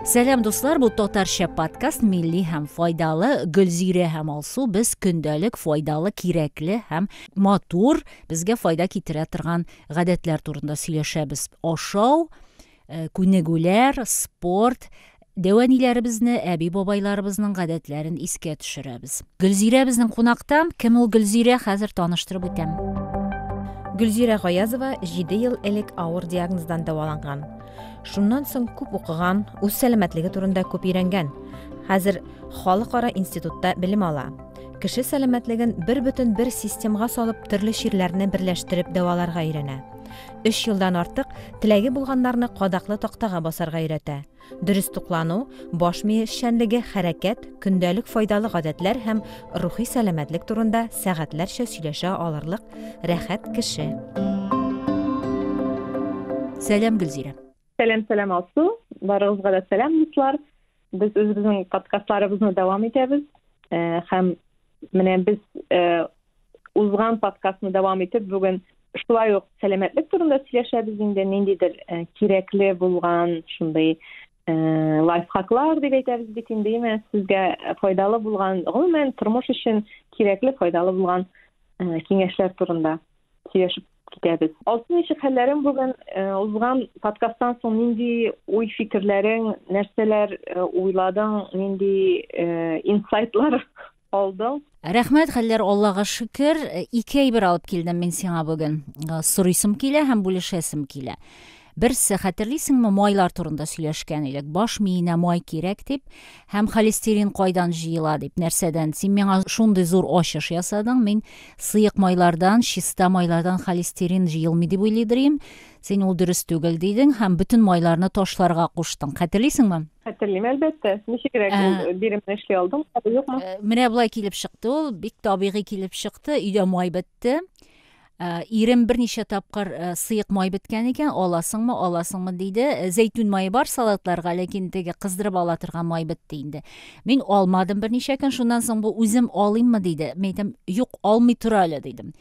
Сәлам, дуслар, бу татарча подкаст милли һәм файдалы. Гөлзирә һәм Алсу без көндәлек файдалы, кирәкле һәм матур, безгә файда китерә торган гадәтләр турында сөйләшәбез. Ашау, күнегүләр, спорт, дәү әниләребезне, әби-бабайларыбызның гадәтләрен искә төшерәбез. Гөлзирә безнең кунакта. Кем ул Гөлзирә? Хәзер таныштырып үтәм. Гөлзирә Гаязова 7 ел элек авыр диагноздан дәваланган. Шуннан соң күп укыган, үз сәламәтлеге турында күп өйрәнгән. Хәзер халыкара институтта белем ала. Кеше сәламәтлеген бер бөтен бер системга салып төрле чирләрне берләштереп дәваларга өйрәнә. Өч елдан артык теләге булганнарны кадаклы тактага басарга өйрәтә. Дөрес туклану, баш мие эшчәнлеге, хәрәкәт, көндәлек файдалы гадәтләр һәм рухи сәламәтлек турында сәгатьләрчә сөйләшә алырлык рәхәт кеше. Сәлам, Гөлзирә. Сәлам, сәлам, Алсу. Барыгызга да сәлам, дуслар. Без үзебезнең подкастларыбызны дәвам итәбез. Һәм менә без узган подкастны дәвам итеп, бүген шулай ук сәламәтлек турында сөйләшәбез инде, ниндидер кирәкле булган шундый лайфхаклар дип әйтәбез бит инде, әйме, сезгә файдалы булган, гомумән тормыш өчен кирәкле, файдалы булган киңәшләр турында сөйләшеп китәбез. Алсу, ничек хәлләрең бүген? Узган подкасттан соң нинди уй-фикерләрең, нәрсәләр уйладың, нинди инсайтлар алдың? Рәхмәт, хәлләр Аллага шөкер. Ике әйбер алып килдем мин сиңа бүген. Сорыйсым килә һәм бүлешәсем килә. Берсе, хәтерлисеңме, майлар турында сөйләшкән идек. Баш миенә май кирәк дип һәм холестерин кайдан җыела дип, нәрсәдән? Син миңа шундый зур ачыш ясадың. Мин сыек майлардан, чиста майлардан холестерин җыелмый дип уйлыйдыр идем. Син ул дөрес түгел дидең һәм бөтен майларны ташларга куштың. Хәтерлисеңме? Хәтерлим, әлбәттә. Ничегрәк ул биремне эшли алдың, әле юкмы? Менә болай килеп чыкты ул, бик табигый килеп чыкты. Өйдә май бетте. Ирем берничә тапкыр сыек май беткән икән, аласыңмы, аласыңмы диде. Зәйтүн мае бар салатларга, ләкин теге кыздырып ала торган май бетте инде. Мин алмадым берничә көн, шуннан соң бу үзем алыйммы диде. Мин әйтәм, юк, алмый тор әле дидем.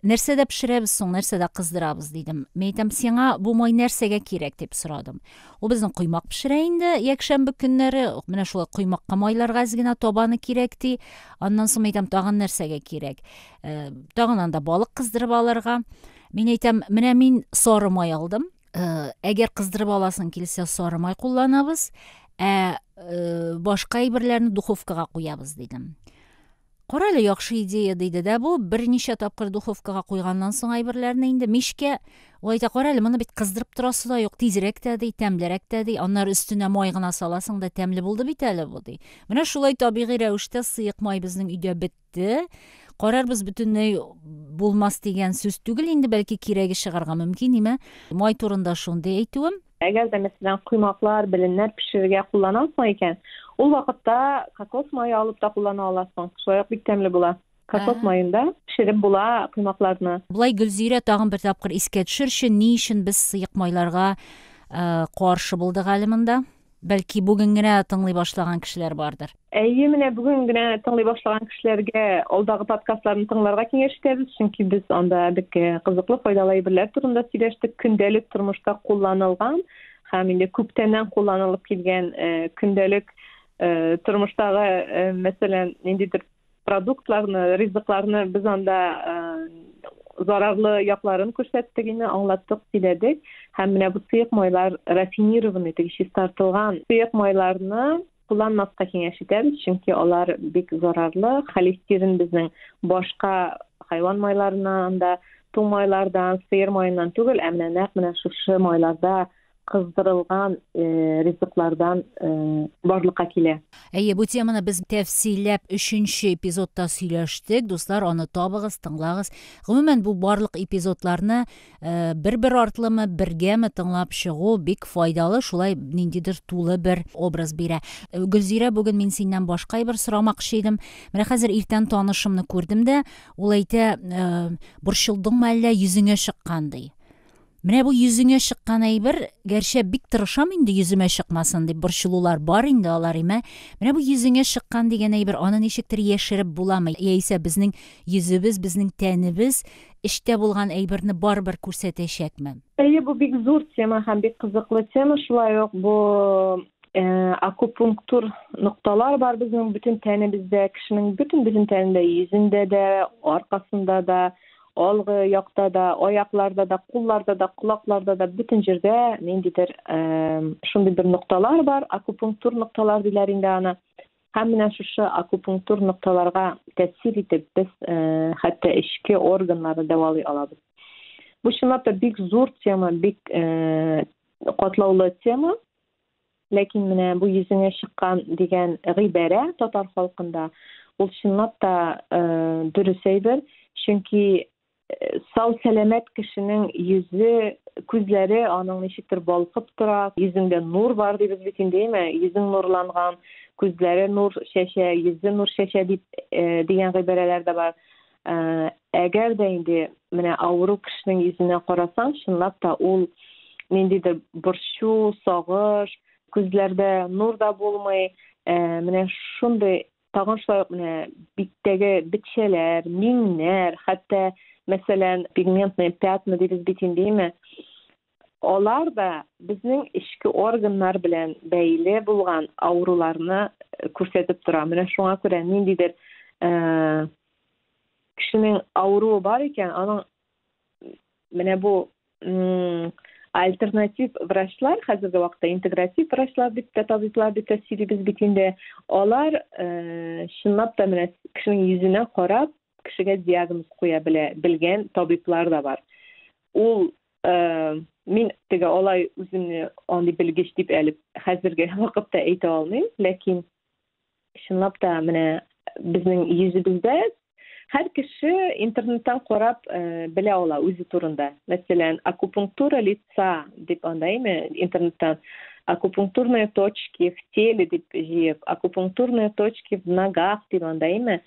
Нәрсәдә пешерәбез соң, нәрсәдә кыздырабыз дидем. Мин әйтәм, сиңа бу май нәрсәгә кирәк дип сорадым. Ул безнең коймак пешерә инде якшәмбе көннәре. Менә шулай коймакка майларга әз генә табаны кирәк ди. Аннан соң мин әйтәм, тагын нәрсәгә кирәк? Тагын анда балык кыздырып алырга. Мин әйтәм, менә мин сары май алдым. Әгәр кыздырып аласың килсә, сары май кулланабыз. Ә башка әйберләрне духовкага куябыз дидем. Кара әле, яхшы идея, диде дә бу, берничә тапкыр духовкага куйганнан соң әйберләрне инде мичкә, ул әйтә, кара әле, моны бит кыздырып торасы да юк, тизрәк тә ди, тәмлерәк тә ди, аннары өстенә май гына саласың да тәмле булды бит әле бу, ди. Менә шулай табигый рәвештә сыек май безнең өйдә бетте. Карарбыз, бөтенләй булмас дигән сүз түгел инде, бәлки кирәге чыгарга мөмкин, име? Май турында шундый әйтүем. Әгәр дә, мәсәлән, коймаклар, беленнәр пешерергә кулланасың икән, ул вакытта кокос мае алып та куллана аласың. Шулай ук бик тәмле була. Кокос маенда пешереп була коймакларны. Болай, Гөлзирә, тагын бер тапкыр искә төшерче, ни өчен без сыек майларга каршы булдык әле монда? Бәлки, бүген генә тыңлый башлаган кешеләр бардыр. Әйе, менә бүген генә тыңлый башлаган кешеләргә алдагы подкастларны тыңларга киңәш итәбез, чөнки без анда бик кызыклы, файдалы әйберләр турында сөйләштек. Көндәлек тормышта кулланылган һәм инде күптәннән кулланылып килгән көндәлек тормыштагы, мәсәлән, ниндидер продуктларны, ризыкларны без анда зарарлы якларын күрсәттек инде, аңлаттык, сөйләдек. Һәм менә бу сыек майлар рафинированный, теге чистартылган сыек майларны кулланмаска киңәш итәбез, чөнки алар бик зарарлы. Холестерин безнең башка хайван майларыннан да, туң майлардан, сыер маеннан түгел, ә менә нәкъ менә шушы майларда кыздырылган ризыклардан барлыкка килә. Әйе, бу теманы без тәфсилләп өченче эпизодта сөйләштек. Дуслар, аны табыгыз, тыңлагыз. Гомумән, бу барлык эпизодларны бер-бер артлымы, бергәме тыңлап чыгу бик файдалы, шулай ниндидер тулы бер образ бирә. Гөлзирә, бүген мин синнән башка әйбер сорамакчы идем. Менә хәзер иртән танышымны күрдем дә, ул әйтә, борчылдыңмы әллә, йөзеңә чыккан, ди. Менә бу йөзеңә чыккан әйбер, гәрчә бик тырышам инде йөземә чыкмасын дип, борчылулар бар инде алар имә. Менә бу йөзеңә чыккан дигән әйбер, аны ничектер яшереп буламы? Яисә безнең йөзебез, безнең тәнебез эчтә булган әйберне барыбер күрсәтәчәкме? Әйе, бу бик зур тема һәм бик кызыклы тема. Шулай ук бу. Акупунктур нокталар бар безнең бөтен тәнебездә, кешенең бөтен-бөтен тәнендә, йөзендә дә, аркасында да, алгы якта да, аякларда да, кулларда да, колакларда да, бөтен җирдә ниндидер шундый бер нокталар бар, акупунктур нокталар диләр инде аны. Һәм менә шушы акупунктур нокталарга тәэсир итеп, без хәтта эчке органнарны дәвалый алабыз. Бу чынлап та бик зур тема, бик катлаулы тема. Ләкин менә бу йөзеңә чыккан дигән гыйбарә татар халкында ул чынлап та дөрес әйбер, чөнки сау сәламәт кешенең йөзе, күзләре аның ничектер балкып тора, йөзеңдә нур бар дибез бит инде, әйме? Йөзең нурланган, күзләре нур чәчә, йөзе нур чәчә дип дигән гыйбарәләр дә бар. Әгәр дә инде менә авыру кешенең йөзенә карасаң, чынлап та ул ниндидер борчу, сагыш, күзләрдә нур да булмый. Менә шундый тагын шулай ук менә биттәге бетчәләр, миңнәр, хәтта, мәсәлән, пигментные пятна дибез бит инде, әйме? Алар да безнең эчке органнар белән бәйле булган авыруларны күрсәтеп тора. Менә шуңа күрә ниндидер кешенең авыруы бар икән, аның менә бу альтернатив врачлар, хәзерге вакытта интегратив врачлар дип тә, табиблар дип тә сөйлибез бит инде, алар чынлап та менә кешенең йөзенә карап, кешегә диагноз куя белә, белгән табиблар да бар. Ул мин теге алай үземне андый белгеч дип әле хәзерге вакытта әйтә алмыйм, ләкин чынлап та менә безнең йөзебездә һәр кеше интернеттан карап белә ала үзе турында. Мәсәлән, акупунктура лица дип анда әйме интернеттан акупунктурные точки в теле дип җыеп, акупунктурные точки в ногах дип анда әйме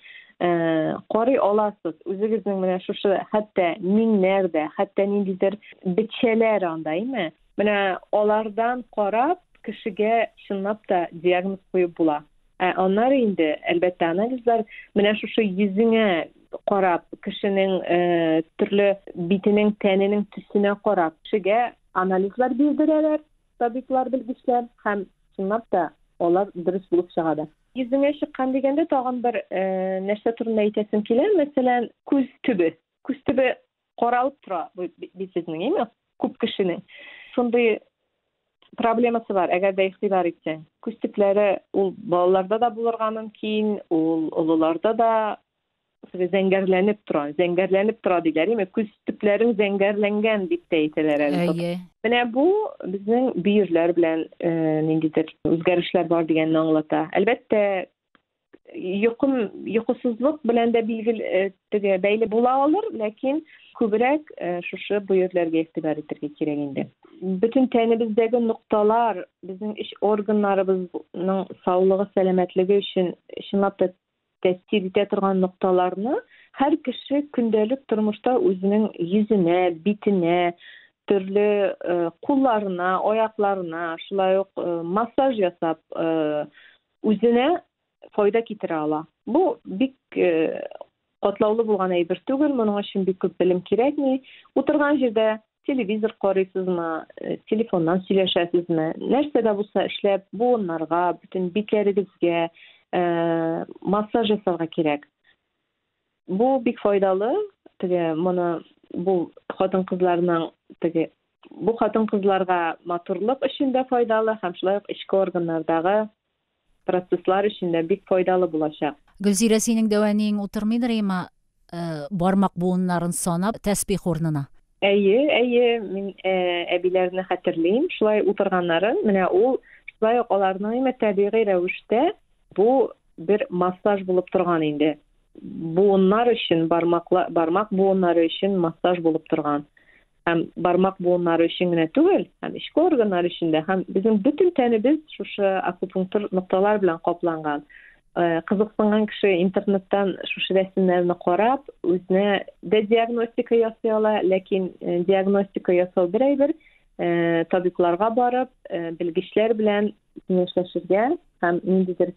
карый аласыз. Үзегезнең менә шушы хәтта миңнәр дә, хәтта ниндидер бетчәләр анда әйме. Менә алардан карап кешегә чынлап та диагноз куеп була. Ә аннары инде, әлбәттә, анализлар менә шушы йөзеңә карап, кешенең төрле битенең, тәненең төсенә карап, кешегә анализлар бирдерәләр табиблар, белгечләр һәм чынлап та алар дөрес булып чыга да. Йөзеңә чыккан дигәндә тагын бер нәрсә турында әйтәсем килә. Мәсәлән, күз төбе. Күз төбе каралып тора бит безнең, әйме? Күп кешенең. Шундый проблемасы бар, әгәр дә игътибар итсәң. Күз төпләре ул балаларда да булырга мөмкин, ул олыларда да зәңгәрләнеп тора, зәңгәрләнеп тора диләр, әйме? Күз төпләрең зәңгәрләнгән дип тә әйтәләр әле. Әйе. Менә бу безнең бөерләр белән ниндидер үзгәрешләр бар дигәнне аңлата. Әлбәттә, йокым, йокысызлык белән дә билгеле теге бәйле була алыр, ләкин күбрәк шушы бөерләргә игътибар итәргә кирәк инде. Бөтен тәнебездәге нокталар безнең эч органнарыбызның саулыгы, сәламәтлеге өчен чынлап та тәэсир итә торган нокталарны һәр кеше көндәлек тормышта үзенең йөзенә, битенә, төрле кулларына, аякларына, шулай ук массаж ясап, үзенә файда китерә ала. Бу бик катлаулы булган әйбер түгел, моның өчен бик күп белем кирәкми. Утырган җирдә телевизор карыйсызмы, телефоннан сөйләшәсезме, нәрсә дә булса эшләп, буыннарга, бөтен битләрегезгә массаж ясарга кирәк. Бу бик файдалы, теге моны бу хатын-кызларның теге бу хатын-кызларга матурлык өчен дә файдалы һәм шулай ук эчке органнардагы процесслар өчен дә бик файдалы булачак. Гөлзирә, синең дәү әниең утырмыйдыр има бармак буыннарын санап тәсбих урынына? Әйе, әйе, мин әбиләрне хәтерлим, шулай утырганнарын. Менә ул шулай ук аларның имә табигый рәвештә бу бер массаж булып торган инде. Буыннар өчен, бармакла, бармак буыннары өчен массаж булып торган. Һәм бармак буыннары өчен генә түгел, һәм эчке органнар өчен дә, һәм безнең бөтен тәнебез шушы акупунктур нокталар белән капланган. Кызыксынган кеше интернеттан шушы рәсемнәрне карап, үзенә дә диагностика ясый ала, ләкин диагностика ясау бер әйбер, табибларга барып, белгечләр белән киңәшләшергә һәм ниндидер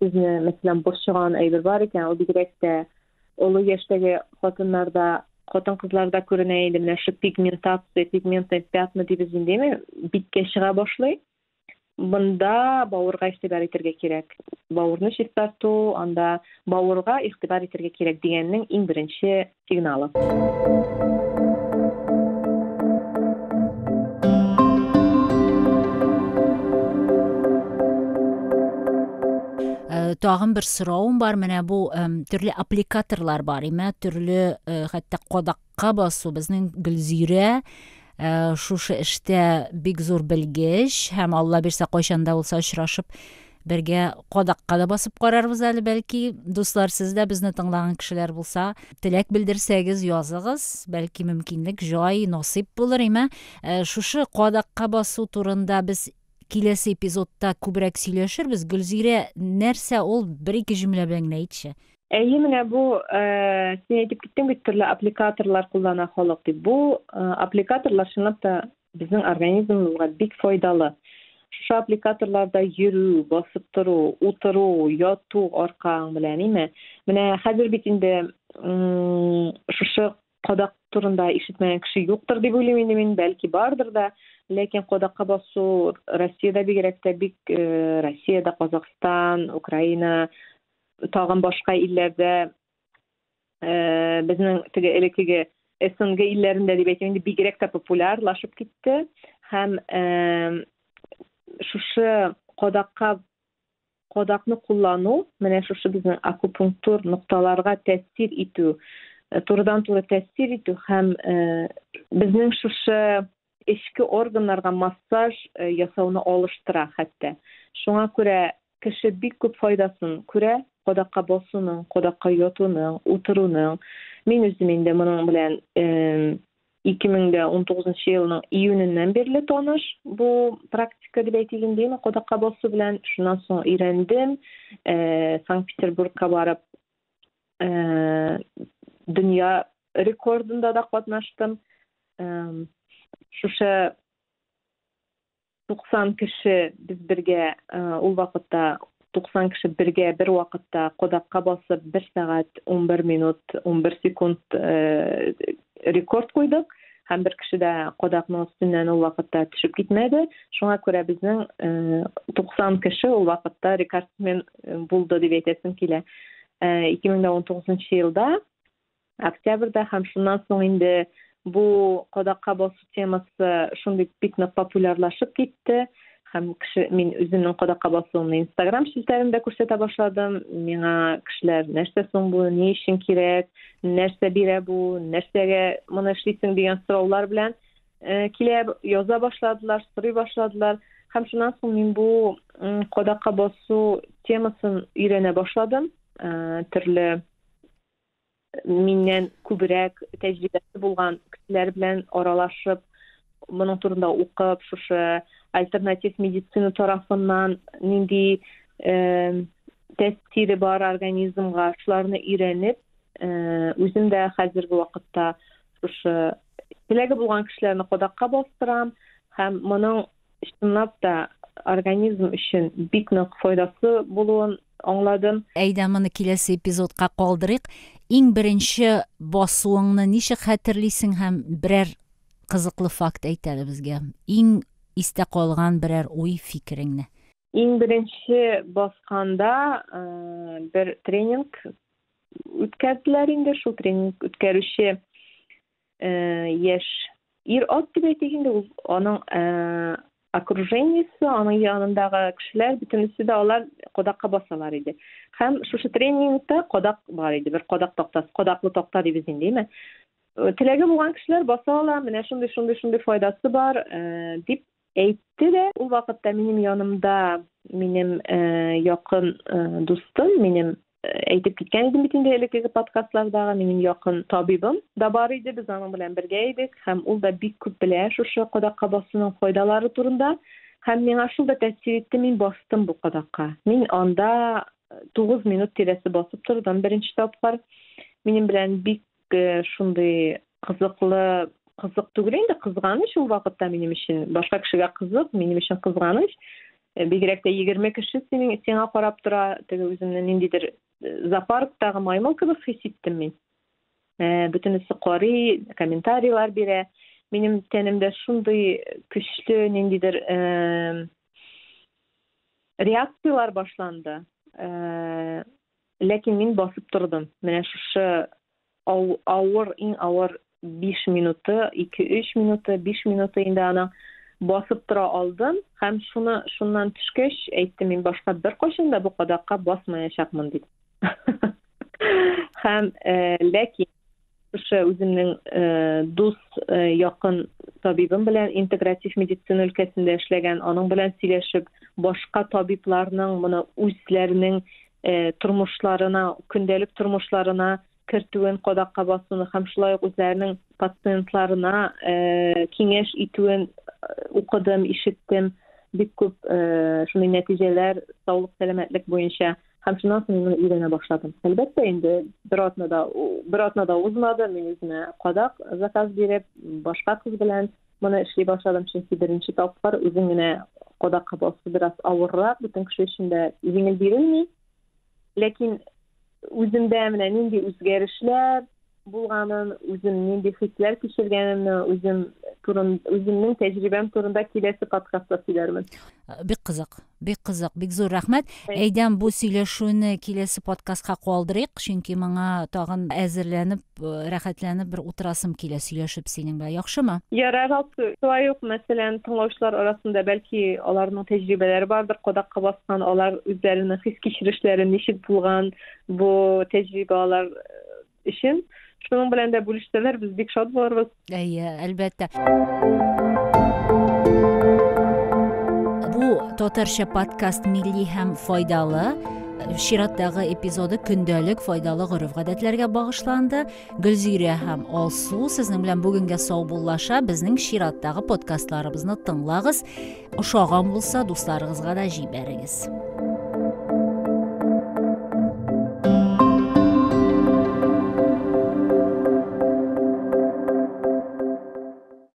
сезне, мәсәлән, борчыган әйбер бар икән, ул бигрәк тә олы яшьтәге хатыннарда, хатын-кызларда күренә инде менә шу пигментация, пигментные пятна дибез инде, биткә чыга башлый. Монда бавырга игътибар итәргә кирәк. Бавырны чистарту, анда бавырга игътибар итәргә кирәк дигәннең иң беренче сигналы. Тагын бер соравым бар. Менә бу төрле аппликаторлар бар, име, төрле хәтта кадакка басу. Безнең Гөлзирә шушы эштә бик зур белгеч һәм Алла бирсә кайчан да булса очрашып бергә кадакка да басып карарбыз әле бәлки. Дуслар, сез дә безне тыңлаган кешеләр булса, теләк белдерсәгез, языгыз, бәлки мөмкинлек, җай, насыйп булыр, име. Шушы кадакка басу турында без киләсе эпизодта күбрәк сөйләшербез. Гөлзирә, нәрсә ул, бер-ике җөмлә белән генә әйтче. Әйе, менә бу, син әйтеп киттең бит, төрле аппликаторлар куллана халык дип. Бу аппликаторлар чынлап та безнең организмыбызга бик файдалы. Шушы аппликаторларда йөрү, басып тору, утыру, яту аркаң белән, име? Менә хәзер бит инде шушы кадак турында ишетмәгән кеше юктыр дип уйлыйм инде мин, бәлки бардыр да, ләкин кадакка басу Россиядә бигрәк тә бик, Россиядә, Казахстан, Украина, тагын башка илләрдә, безнең теге элеккеге СНГ илләрендә дип әйтим инде, бигрәк тә популярлашып китте. Һәм шушы кадакны куллану, менә шушы безнең акупунктур нокталарга тәэсир итү, турыдан-туры тәэсир итү һәм безнең шушы эчке органнарга массаж ясауны алыштыра хәтта. Шуңа күрә кеше бик күп файдасын күрә кадакка басуның, кадакка ятуның, утыруның. Мин үзем инде моның белән 2019 елның июненнән бирле таныш бу практика дип әйтик инде, кадакка басу белән. Шуннан соң өйрәндем, Санкт-Петербургка барып, дөнья рекордында да катнаштым. Шушы 90 кеше без бергә, ул вакытта 90 кеше бергә бер вакытта кадакка басып 1 сәгать 11 минут 11 секунд рекорд куйдык. Һәм бер кеше дә кадакның өстеннән ул вакытта төшеп китмәде. Шуңа күрә безнең 90 кеше ул вакытта рекордсмен булды дип әйтәсем килә. 2019 елда октябрьдә һәм шуннан соң инде бу кадакка басу темасы шундый бик нык популярлашып китте. Һәм кеше, мин үземнең кадакка басуымны Инстаграм челтәрендә күрсәтә башладым. Миңа кешеләр нәрсә соң бу, ни өчен кирәк, нәрсә бирә бу, нәрсәгә моны эшлисең дигән сораулар белән килә, яза башладылар, сорый башладылар. Һәм шуннан соң мин бу кадакка басу темасын өйрәнә башладым. Төрле миннән күбрәк тәҗрибәсе булган кешеләр белән аралашып, моның турында укып, шушы альтернатив медицина тарафыннан нинди тәэсире бар организмга, шуларны өйрәнеп, үзем дә хәзерге вакытта шушы теләге булган кешеләрне кадакка бастырам һәм моның чынлап та организм өчен бик нык файдасы булуын аңладым. Әйдә, моны киләсе эпизодка калдырыйк. Иң беренче басуыңны ничек хәтерлисең һәм берәр кызыклы факт әйт әле безгә. Иң истә калган берәр уй фикереңне. Иң беренче басканда бер тренинг үткәрделәр инде. Шул тренинг үткәрүче яшь ир-ат дип әйтик инде, ул аның окружениесе, аның янындагы кешеләр бөтенесе дә алар кадакка басалар иде. Һәм шушы тренингта кадак бар иде, бер кадак тактасы, кадаклы такта дибез инде, әйме? Теләге булган кешеләр баса ала, менә шундый, шундый, шундый файдасы бар, дип әйтте дә. Ул вакытта минем янымда минем якын дустым, минем әйтеп киткән идем бит инде элеккеге подкастлардагы минем якын табибым да бар иде, без аның белән бергә идек һәм ул да бик күп белә шушы кадакка басуның файдалары турында. Һәм миңа шул да тәэсир итте, мин бастым бу кадакка. Мин анда 9 минут тирәсе басып тордым беренче тапкыр. Минем белән бик шундый кызыклы, кызык түгел инде, кызганыч ул вакытта минем өчен. Башка кешегә кызык, минем өчен кызганыч. Бигрәк тә 20 кеше сиңа карап тора, теге үземне ниндидер зоопарктагы маймыл кебек хис иттем мин. Бөтенесе карый, комментарийлар бирә. Минем тәнемдә шундый көчле ниндидер Реакцияләр башланды. Э, ләкин мин басып тордым. Менә шушы авыр, иң авыр 5 минуты, 2-3 минуты, 5 минуты инде аның басып тора алдым һәм шуны шуннан төшкәч әйттем, мин башка беркайчан да бу кадакка басмаячакмын дип. Һәм э, ләкин шушы үземнең э, дус э, якын табибым белән интегратив медицина өлкәсендә эшләгән, аның белән сөйләшеп, башка табибларның моны үзләренең э, тормышларына, көндәлек тормышларына кертүен, кадакка басуны һәм шулай ук үзләренең пациентларына киңәш итүен укыдым, ишеттем. Бик күп шундый нәтиҗәләр саулык, сәламәтлек буенча. Һәм шуннан соң мин моны өйрәнә башладым. Әлбәттә инде, бер атнада, бер атна да узмады, мин үземә кадак заказ биреп, башка кыз белән моны эшли башладым, чөнки беренче тапкыр үзең генә кадакка басу бераз авыррак, бөтен кеше өчен дә җиңел бирелми. Ләкин үземдә менә нинди үзгәрешләр булганын, үзем нинди хисләр кичергәнемне, үзем турын, үземнең тәҗрибәм турында киләсе подкастта сөйләрмен. Бик кызык, бик кызык, бик зур рәхмәт. Әйдәм бу сөйләшүне киләсе подкастка калдырыйк, чөнки моңа тагын әзерләнеп, рәхәтләнеп бер утырасым килә сөйләшеп синең белән. Яхшымы? Ярар, Алсу. Шулай ук, мәсәлән, тыңлаучылар арасында бәлки аларның тәҗрибәләре бардыр, кадакка баскан, алар үзләренең хис-кичерешләре ничек булган, бу тәҗрибә алар өчен. Шуның белән дә бүлешсәләр, без бик шат булырбыз. Әйе, әлбәттә. Бу татарча подкаст милли һәм файдалы. Чираттагы эпизоды көндәлек файдалы гореф-гадәтләргә багышланды. Гөлзирә һәм Алсу сезнең белән бүгенгә саубуллаша. Безнең чираттагы подкастларыбызны тыңлагыз. Ошаган булса, дусларыгызга да җибәрегез.